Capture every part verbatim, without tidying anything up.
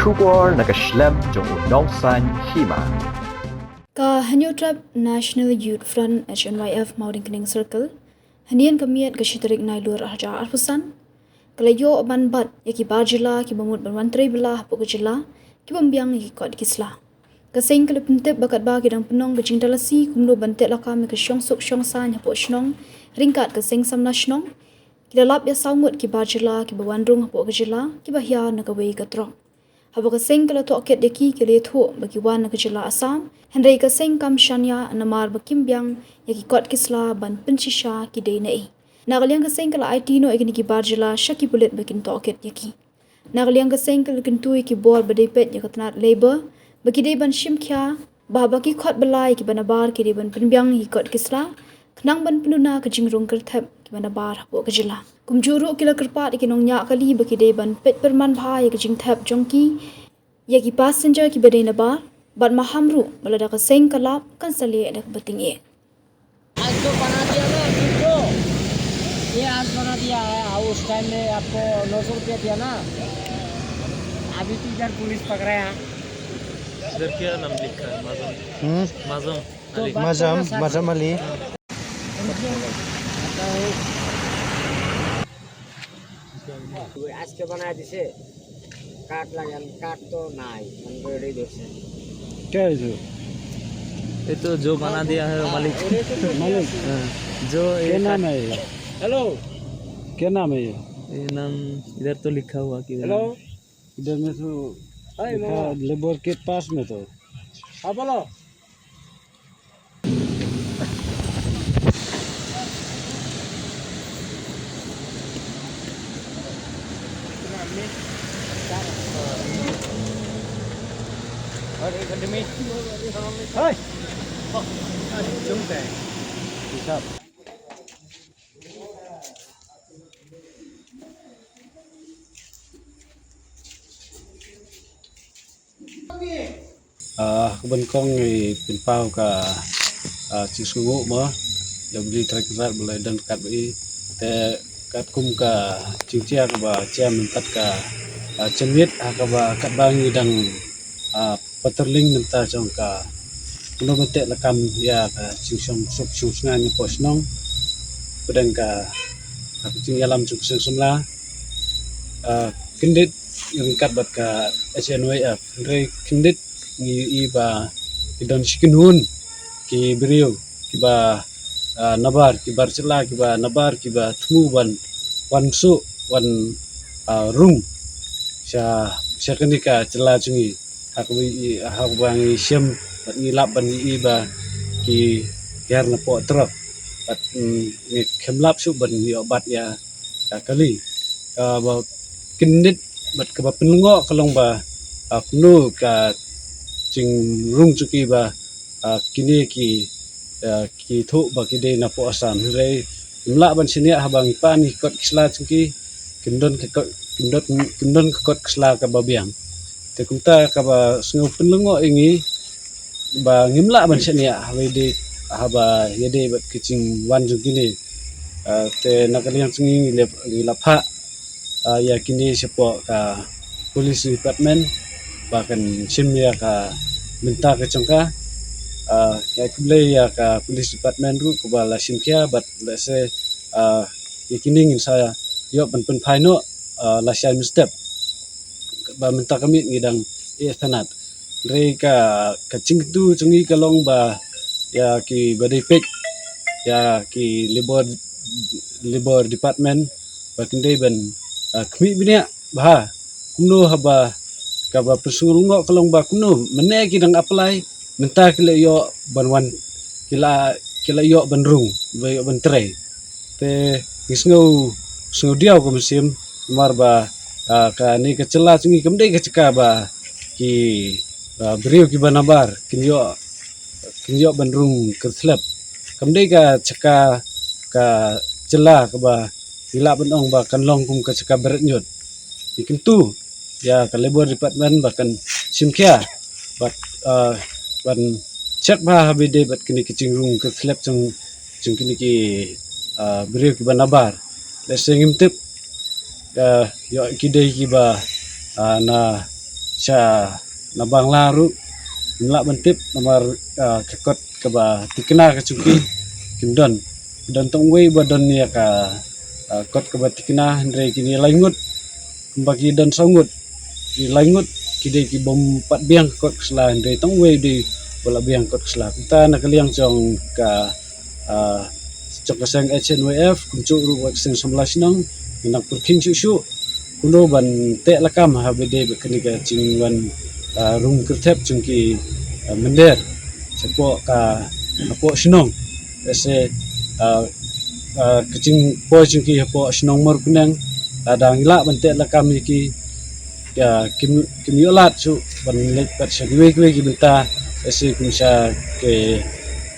Khubor na ka shlem jong u nongsan hima. Ka Hynñiewtrep National Youth Front, H N Y F, Mawding Kning Circle, hadien ka miet ka shi tarik Nailur arhajar arphew san, ka la ïoh ban bat ïa ki bar jylla kiba mut ban wan trei bylla hapoh ka jylla, kiba ym biang ïa ki kot ki sla. Ka seng ka la pyntip ba katba ki dang pynlong ka jingtalasi kumno ban teh lakam ïa ka shongsuk shongsaiñ hapoh shnong, ryngkat ka seng samla shnong, ki la lap ïa saw ngut ki bar jylla kiba wan rung hapoh ka jylla, kiba hiar na kawei ka trok. Haba ka seng ka la tohkit ïa ki, ki la ïathuh ba ki wan na ka jylla Assam, hynrei ka seng kam shaniah namar ba kim biang ïa ki kot ki sla ban pynshisha ki dei naei. Na ka liang ka seng ka la aiti noh ïa kine ki bar jylla sha ki pulit ba kin tohkit ïa ki. Na ka liang ka seng ka la kyntu ïa ki bor ba dei peit ïa ka tnat Labour ba ki dei ban shim khia, ba haba ki khot bylla ïa kiba nabar ki dei ban pynbiang ïa ki kot ki sla, khnang ban pynduna ka jingrung kyrthep kiba nabar hapoh ka jylla. Kumjuh ruh ki la kyrpad ïa ki nongñiah kali ba ki dei ban peit pyrman bha ïa ka jingthep jong ki ïa ki passenger kiba dei nabar, bad maham ruh ba lada ka seng ka lap kan sa leh da kaba tyngeh. आज तो बना दिया ना, रुको। ये आज बना दिया है, और उस टाइम में आपको नौ सौ रुपया दिया ना, अभी तो इधर पुलिस पकड़ा है। इधर क्या नाम लिखा है? माजम। हम्म। माजम। तो अली। बात करना साथ में। माजम अली। আজকে বানায় দিছে, কাঠ লাগান, কাঠ তো নাই, মানে রেডি ধরছে। क्या है जो? ये तो जो बना दिया है, मालिक। मालिक? हाँ, जो ये क्या नाम है ये? हेलो। क्या नाम है ये? ये नाम इधर तो लिखा हुआ कि हेलो। इधर में तो हाय लिखा मामा। लेबर के पास में तो। हाँ, बोलो। Ah, ka ban kong i pynpaw ka, ah, jingsngewnguh mo, ïa u Blei Trai Kynrad ba la don kat ba i, te katkum ka jingtia kaba jia mynta ka, ah, jingmut ha kaba katba ngi dang, ah, patrolling mynta jong ka, kumno ban teh lakam ïa ka jingsuk suk jingsngew sngaiñ hapoh shnong, pdeng ka, ka jingïalam jong ka seng samla, ah, kyndit ryngkat bad ka H N Y F. Hynrei kyndit ngi ïohi ba ki don shi kynhun ki briew kiba, ah, nabar, ki bar jylla kiba nabar, kiba thmu ban wan suk, wan, ah, rung sha, sha kane ka jylla jong ngi. Ha kaba i, ha kaba ngi shem bad ngi lap ban ïohi ba ki hiar na poh trok. Bad, mm, ngi khlem lap shuh ban ïoh bat ïa ka kali. Kaba kyndit bad kaba pynlyngngoh ka long ba, ah, kumno ka jingrung jong ki ba, ah, kine ki, ah, ki thuh ba ki dei na poh Assam. Hynrei ngim lah ban shaniah haba ngi pan ïa ki kot ki sla jong ki, kim don ka kot, kim don, kim don ka kot ka sla kaba biang. Te kumta kaba sngew pynlyngngoh ïa ngi ba ngim lah ban shaniah haba ïadei, haba ïadei bad ka jingwan jong kine. Ah, te na ka liang jong ngi ngi la, ngi la phah, ah, ïa kine shapoh ka police department ba kan shim ïa ka bynta ka jong ka. Ah, ïa khublei ïa ka police department ruh kaba la shim khia bad lehse, ah, ïa kine ngin sa ïoh ban pynphai noh, ah, lashai mynstep. Ba mynta ka miet ngi dang ïeh thanat. Hynrei ka, ka jingkyntu jong ngi ka long ba ïa kiba dei peit ïa ki labor, labor department ba kin dei ban, ah, khmih bniah bha kumno haba kaba pynsngewlyngngoh ka long ba kumno mynne ki dang apply mynta ki la ïoh ban wan, ki la, ki la ïoh ban rung, ba ïoh ban trei. Te ngi sngew, sngew diaw ka mynsiem namar ba, ah, kane ka jylla jong ngi kam dei ka jaka ba ki, ah, briew kiba nabar kin ïoh, kin ïoh ban rung kyrthlep. Kam dei ka jaka, ka jylla kaba ngi lah ban ong ba kan long kum ka jaka bret ñiut. Ngi kyntu ïa ka labor department ba kan shim khia bad, ah, ban check bha haba ïadei bad kine ki jingrung kyrthlep jong, jong kine ki, ah, briew kiba nabar. Lehse ngim tip, ah, ïoh ki dei kiba, ah, na sha na Bangla ruh ngim lah ban tip namar, ah, ka kot kaba tikna ka jong ki kim don. Don tang uwei ba don ïa ka, ah, kot kaba tikna, hynrei kine lai ngut kumba ki don saw ngut. Ki lai ngut ki dei ki bym pat biang kot ka sla, hynrei tang uwei dei ba la biang kot ka sla. Kumta na ka liang jong ka, ah, jong ka seng H N Y F kumjuh ruh bad ka seng samla shnong, ngi nang pyrkhing shuh shuh kumno ban teh lakam ha ba dei bad kane ka jingwan, ah, rung kyrthep jong ki, ah, mynder shapoh ka, hapoh shnong. Lehse, ah, ah, ka jingpoi jong ki hapoh shnong Mawryngkneng, lada ngi lah ban teh lakam ïa ki, ïa, kim, kim ïoh lad shuh ban leit pat sha kiwei kiwei ki bynta, lehse kum sha ki,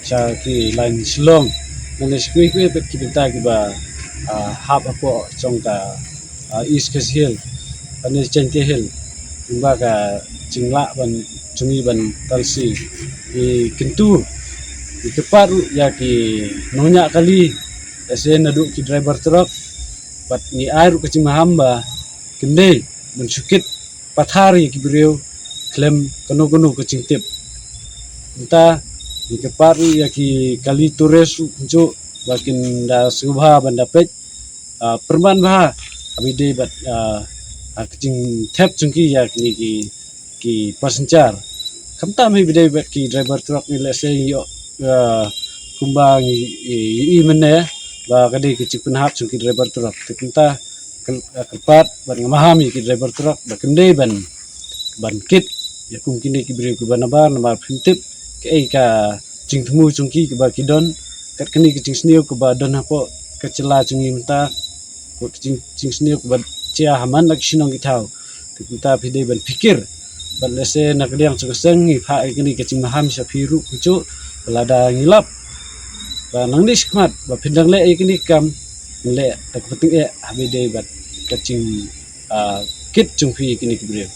sha ki lain Shillong, nangne sha kiwei kiwei pat ki bynta kiba, ah, hap hapoh jong ka, ah, East Khasi Hills, lane Jaiñtia Hills, kumba ka jinglah ban jong ngi ban talsi. Ngi kyntu, ngi kyrpad ruh ïa ki nongñiah kali, lehse naduh ki driver truck, bad ngi ai ruh ka jingmaham ba kim dei ban shu kit pathar ïa ki briew khlem kano kano ka jingtip. Kumta ngi kyrpad ruh ïa ki kali tourist ruh kumjuh ba kin da sngewbha ban da peit, ah, pyrman bha ha ba dei bad, ah, ah, ka jingthep jong ki ïa kine ki, ki passenger. Khamtam hi ba dei bad ki driver truck, ngi lehse ngi ïoh, ah, kumba ngi, i, i, i mynne ba ka dei ka jingpynhap jong ki driver truck. Te kumta ka, ka, kyrpad bad nga maham ïa ki driver truck ba kim dei ban, ban kit ïa kum kine ki briew kiba nabar, namar phim tip kaei ka jingthmu jong ki kaba ki don. Kat kane ka jingsniew kaba don hapoh ka jylla jong ngi mynta, ka jing, jingsniew kaba jia ha man la ki shnong ki thaw. Te kumta phi dei ban pyrkhat. Bad lehse na ka liang jong ka seng ngi phah ïa kane ka jingmaham sha phi ruh kumjuh, lada ngi lap ba nangne shakhmat ba phin dang leh ïa kane ka kam, phin leh da kaba tyngeh ha ba dei bad ka jing, ah, kit jong phi ïa kine ki briew.